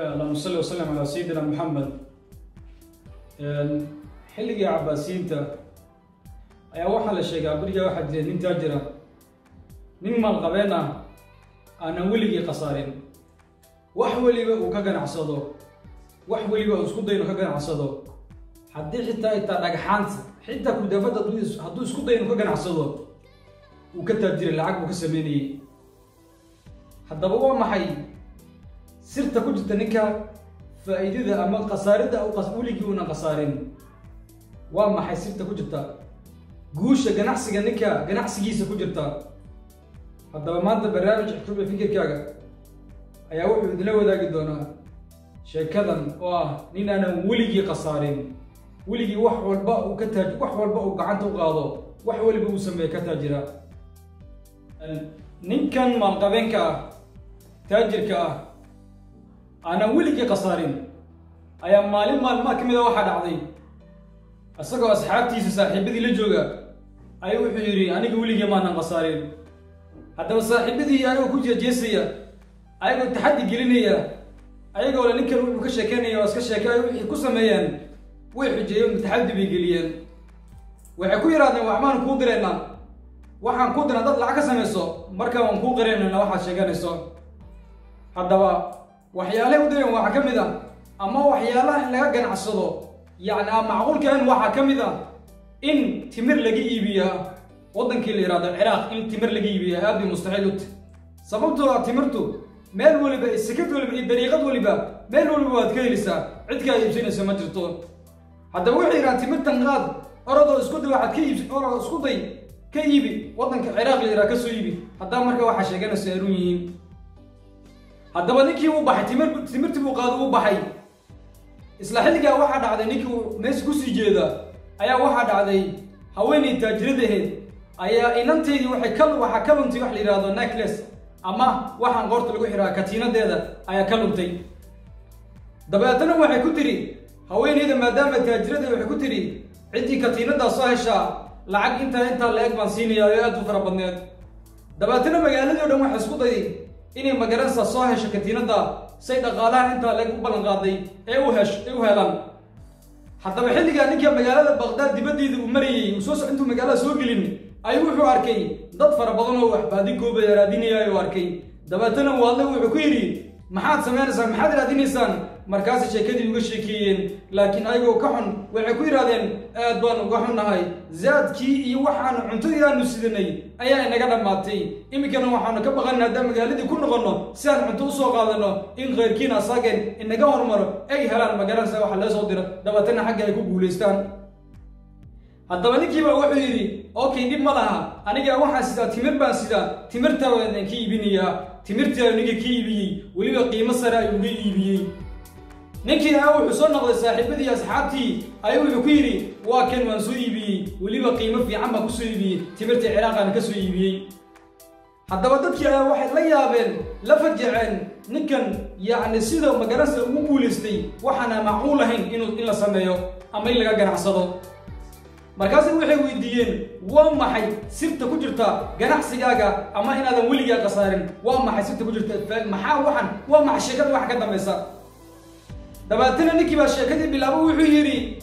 Allahuma salli wasalam calaa sayidina Maxamed. Xilligii Cabaasiyiinta ayaa waxaa la sheegaa berigaa waxaa jiray nin taajira, nin maalqabeen ah, aanan weligii khasaarin. Wax weliba uu ka ganacsado, wax weliba uu isku dayno ka ganacsado, haddii xitaa dhagxaanta, xitaa kudaafadda hadduu isku dayno ka ganacsado, uu ka taajiray, lacag buu ka sameynayey. Haddaba waa maxay sirta ku jirta ninka faa'iidada ama khasaaridda weligii uunan khasaarin? Waa maxay sirta ku jirta guusha ganacsiga ninka ganacsigiisa ku jirta? Haddaba maanta barnaamij Xukubda Fikirkaaga ayaa wuxuu idinla wadaagi doonaa sheekadan oo ah nin aanan weligii khasaarin, weligii wax walba uu ka taaj, wax walba uu gacanta u qaado, wax weliba uu sameeya ka taajira. Ninkan maalqabeenka ah, taajirka ah, aanan weligii khasaarin ayaa maalin maalmaha ka mid a waxaa dhacday isagoo asxaabtiisa, saaxiibadii la jooga, ayuu wuxuu yidhi: "Aniga weligii maanan khasaarin." Haddaba saaxiibadii ayagoo ku jeejeesaya, ayagoo taxaddi gelinaya, ayagoo le ninkan wuxuu ka sheekeynaya oo iska sheekay, wixii ku sameeyeen way xujeeyeen, taxaddi bay geliyeen. Waxay ku yidhahdeen: "Waxbaan kuu diraynaa, waxaan kuu dirnaa dad lacag ka samayso, markaa waan kuu qiraynayna waxaad sheeganayso." Haddaba waxyaalahay u direen waxaa ka mid ah, ama waxyaalaha in laga ganacsado yacni aan macquulka ahayn, waxaa ka mid ah in timir laga iibiyaa waddankii la yidhahdo Ciraaq. In timir laga iibiyaa aad bay mustaxiil u tahy, sababtoo ah timirtu meel weliba iyo sikad weliba iyo dariiqad weliba, meel weliba waad ka helisaa, cid kaa iibsanaysa ma jirto. Haddaba waxay yidhahaan: "Timirtan qaad, orodoo isku day, waxaad ka iibs, orodoo isku day ka iibi waddanka Ciraaq la yidhaha, ka soo iibi haddaba marka waxaa sheeganaysa ay run yihiin." Haddaba ninkii uu baxay, timirtii buu qaado, uu baxay. Isla xilligaa waxaa dhacday ninkii uu meesha kusii jeeda ayaa waxaa dhacday haweeney taajirada ahayd ayaa inanteydii waxaa ka luntay wax la yidhahdo necklace, ama waxaan qoorta lagu xiraa, katiinadeeda ayaa ka luntay. Dabeetana waxay ku tiri haweeneyda, maadaama taajirada, waxay ku tiri: "Ciddii katiinadaa soo heshaa lacag intaa la-eg baan siinayaa," oo aad u fara badneed. Dabeetana magaaladii o dhan waxay isku dayday inay magaransa soo hesho katiinadda say dhaqaalaha intaa leeg u ballan qaaday ee u hesh ee u helaan. Haddaba xilligaa ninka magaalada Baqdaad dibaddeeda uu marayey, uu soo soc, intuu magaalada soo gelin ayuu wuxuu arkay dad fara badan oo wax baadi goobaya, raadinaya ayuu arkay. Dabeetana waadle wuxuu ku yidhi: "Maxaad samaynaysaa? Maxaad raadinaysaan?" Markaasay sheekadii uga sheekeeyeen, laakiin ayagoo ka xun waxay ku yidhahdeen: "Aad baan uga xunnahay, zaadkii iyo waxaanu cuntadii aanu sidanay ayaa inaga dhammaatay. Iminkana waxaanu ka baqanay haddaan magaaladii ku noqonno si aan cunto usoo qaadano in khayrkiin asaageen inaga hormaro, ay helaan magaranaysa waxa lee soo diro, dabeetana xagga ay ku guulaystaan." Haddaba ninkiiba wuxuu yidhi: "Okay, dhib ma laha, aniga waxaan sidaa timir baan sidaa, timirtaa waan idinka iibinayaa." Timirtii ayuu ninkii ka iibiyey, weliba qiimo sare ayuu uga iibiyey. Ninkii ayaa wuxuu soo noqday saaxiibadii, asxaabtii ayuu wuxuu ku yidhi: "Waa kan, waan soo iibiyey, weliba qiimo fiican baan kusoo iibiyey, timirtii Ciraaqaan ka soo iibiyey." Haddaba dadkii ayaa waxay la yaabeen, la fajaceen ninkan, yacni sida magaransa ugu guulaystay waxaana macquul ahayn inuu in la sameeyo ama in laga ganacsado. Markaasay waxay weydiiyeen: "Waa maxay sirta ku jirta ganacsigaaga ama inaadan weligaa khasaarin? Waa maxay sirta ku jirta? Maxaa waxan? Waa maxay sheekada waxa ka dambaysa?" Dabeetana ninkii baa sheekadii bilaabo. Wuxuu yidhi: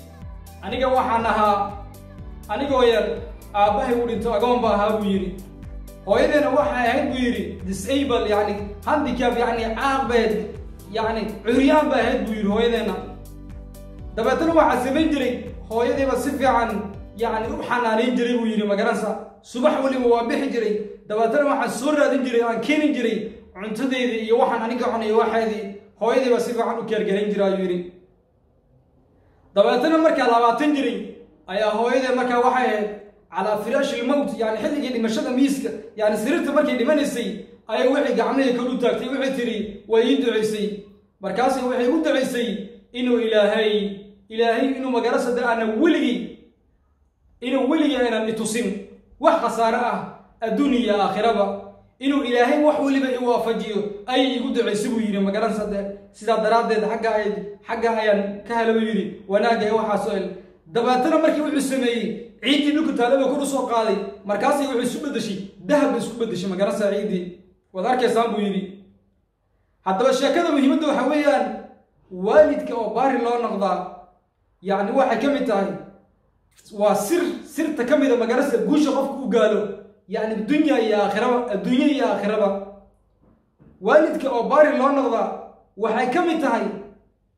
"Aniga waxaan ahaa anigoo yar aabbahay uu dhinto, agoon ba ahaa," buu yidhi. "Hooyadeena waxay ahayd," buu yidhi, "disable, yacni handicap, yacni caaq bay, yacni curyaan bay ahayd," buu yidhi, "hooyadeena. Dabeetana waxaa samayn jiray hooyadayba si fiican yacni u xanaanayn jiray," buu yidhi, "magaransa subax weliba waa bixi jiray, dabeetana waxaan soo raadin jiray, aan keeni jiray cuntadeydii iyo waxaan aniga cunayo waxeedii. Hooyadayba si fiican u keergarayn jiray," ayuu yidhi. "Dabeetana markaa 20 jiray ayaa hooyaday markaa waxay ahayd calaa firaashi lmowt, yani xilligii dhimashada, miiska, yani sariirta markay dhimanaysay ayay waxay gacmihii kor u taagtay, waxay tiri, way ii ducaysay. Markaasay waxay u ducaysay inuu Ilaahay inuu magarasada aanan weligii, inuu weligii aynan itusin wax khasaare ah adduun iyo aakhiraba, inuu Ilaahay wax weliba i waafajiyo ayay igu ducaysay," buu yidhi. "Magaransa sidaa daraaddeed xagga ayaan ka hela," buu yidhi, "wanaagga ee waxaasoo el." Dabeetana markii wuxuu sameeyey ciiddii dhulka taalaba kor u soo qaaday, markaasay wuxuu isu beddeshay dahab bay isku beddeshay, magaransa ciiddii waad arkaysaan, buu yidhi. Haddaba sheekada muhiimadda waxa weeyaan Waalidka oo baari loo noqdaa yacni waxay ka mid tahay waa sir, sirta ka mida magarasa guusha qofku u gaalo, yacni dunya iyo aakhiraba, adduunye iyo aakhiraba. Waalidka oo baari loo noqdaa waxay ka mid tahay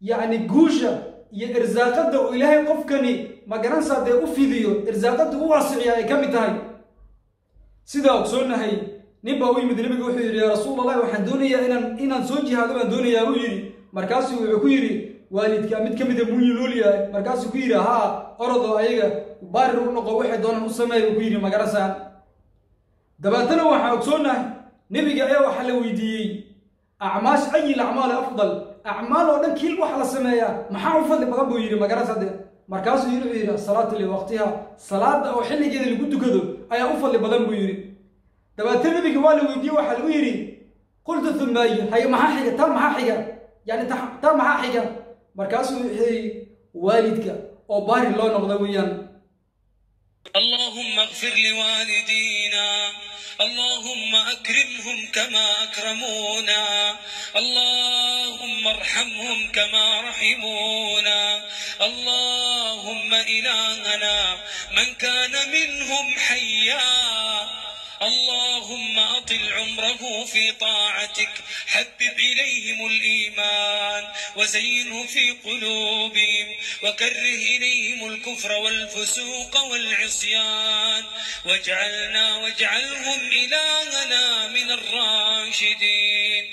yacni guusha iyo irsaaqadda uu Ilaahay qofkani magaranaysaa dee u fidiyo, irsaaqadda u waasiciya ay ka mid tahay. Sidaa ogsoonnahay, nin baa u yimid nebiga, wuxuu yidhi: yaa rasuul Allah, waxaan doonayaa inaan soo jihaado baan doonayaa, buu yidhi. Markaasuu wuxuu ku yidhi: waalidka mid ka mida muyuu nool yahay? Markaasuu ku yidhi: haa, orodoo ayaga baarir u noqo, waxay doonaan u sameey, buu ku yidhi. Magarasaan dabeetana waxaan ogsoonnahay nebiga ayaa waxaa la weydiiyey acmaash ayi acmaali afdal, acmaal oo dhan kiil waxa la sameeyaa maxaa u fadli badan, buu yidhi. Magarasade markaasuu yidhi, wuxuu yidhi: asalaatu liwaqtiha, salaada oo xilligeeda lagu tukado ayaa u fadli badan, buu yidhi. Dabeetana nebiga waa la weydiiyey, waxaa lagu yidhi: qultu thumma ay, hay maxaa xiga? Taa maxaa xiga? Yani taa maxaa xiga? Markaasuu wuxuu yidhi: waalidka oo baari loo noqdo weeyaan. اللهم اغفر لوالدينا، اللهم أكرمهم كما أكرمونا، اللهم ارحمهم كما رحمونا، اللهم إلهنا من كان منهم حيا اللهم أطل عمره في طاعتك، حبب إليهم الإيمان وزينه في قلوبهم، وكره إليهم الكفر والفسوق والعصيان، واجعلنا واجعلهم إلهنا من الراشدين.